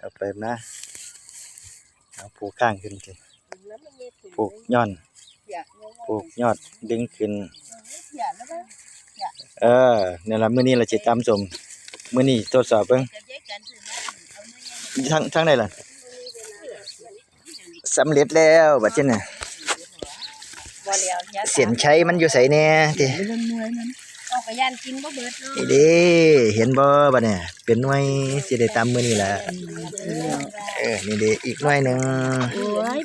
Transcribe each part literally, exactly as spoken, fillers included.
เอาไปมา เอาผูกข้างขึ้นสิ ผูกย้อน ผูกยอดดึงขึ้น เออ นี่ล่ะ มื้อนี้ล่ะสิตำส้ม มื้อนี้ทดสอบเบิ่ง ทาง ทางใดล่ะ สำเร็จแล้วบัดนี้น่ะ บ่แล้วเนี่ย เส้นชัยมันอยู่ไสแน่ติ เอากระยานกินบ่เบิดเนาะ นี่เด้ เห็นบ่บัดนี้ เป็นหน่วยสิได้ตำมื้อนี้ล่ะ เออ นี่เด้ อีกหน่วยหนึ่ง โอ้ย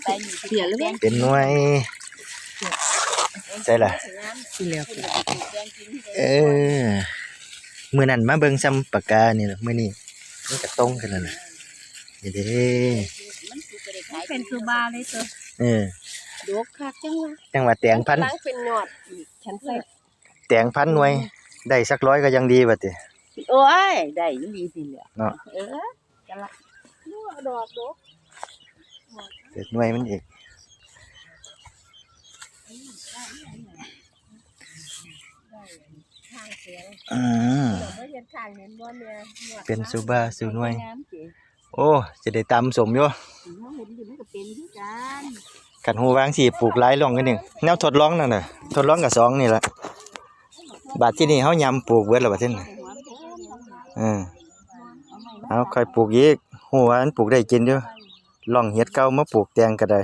เสียแล้วเว้ย เป็นหน่วย ใส่ล่ะ เสียแล้ว เออ มื้อนั้นมาเบิ่งส่ำปากกานี่ล่ะ มื้อนี้มันก็ตรงกันแล้วล่ะ นี่เด้ มันเป็นสุบาเลยตัว เออ ดกคักจังวะ จังว่าแตงพัน กำลังเป็นยอดอีก ฉันใส่ แตงพันหน่วย ได้สักร้อยก็ยังดีบัดนี้ โอ้ย ได้อีหลีสิเหลือ เนาะ เออ กันละ ดอกดก เศษหน่วยมันอีก อืม เดี๋ยวมาเห็นข้างเห็นบ่เนี่ย เป็นสุบาสุหน่วย งามเจ๋ง โอ้ สิได้ตำส้มอยู่ เห็นอยู่มันก็เป็นคือกัน คันฮู้ว่าจั่งซี้ปลูกหลายร่องกันนี่ แนวทดลองนั่นน่ะ ทดลองกับสองนี่ล่ะ บัดที่นี่เฮายำปลูกเบิดแล้วบัดที่นี่ เออ เอาค่อยปลูกอีก ฮู้ว่ามันปลูกได้กินอยู่ ร่องเห็ดเก่ามาปลูกแตงก็ได้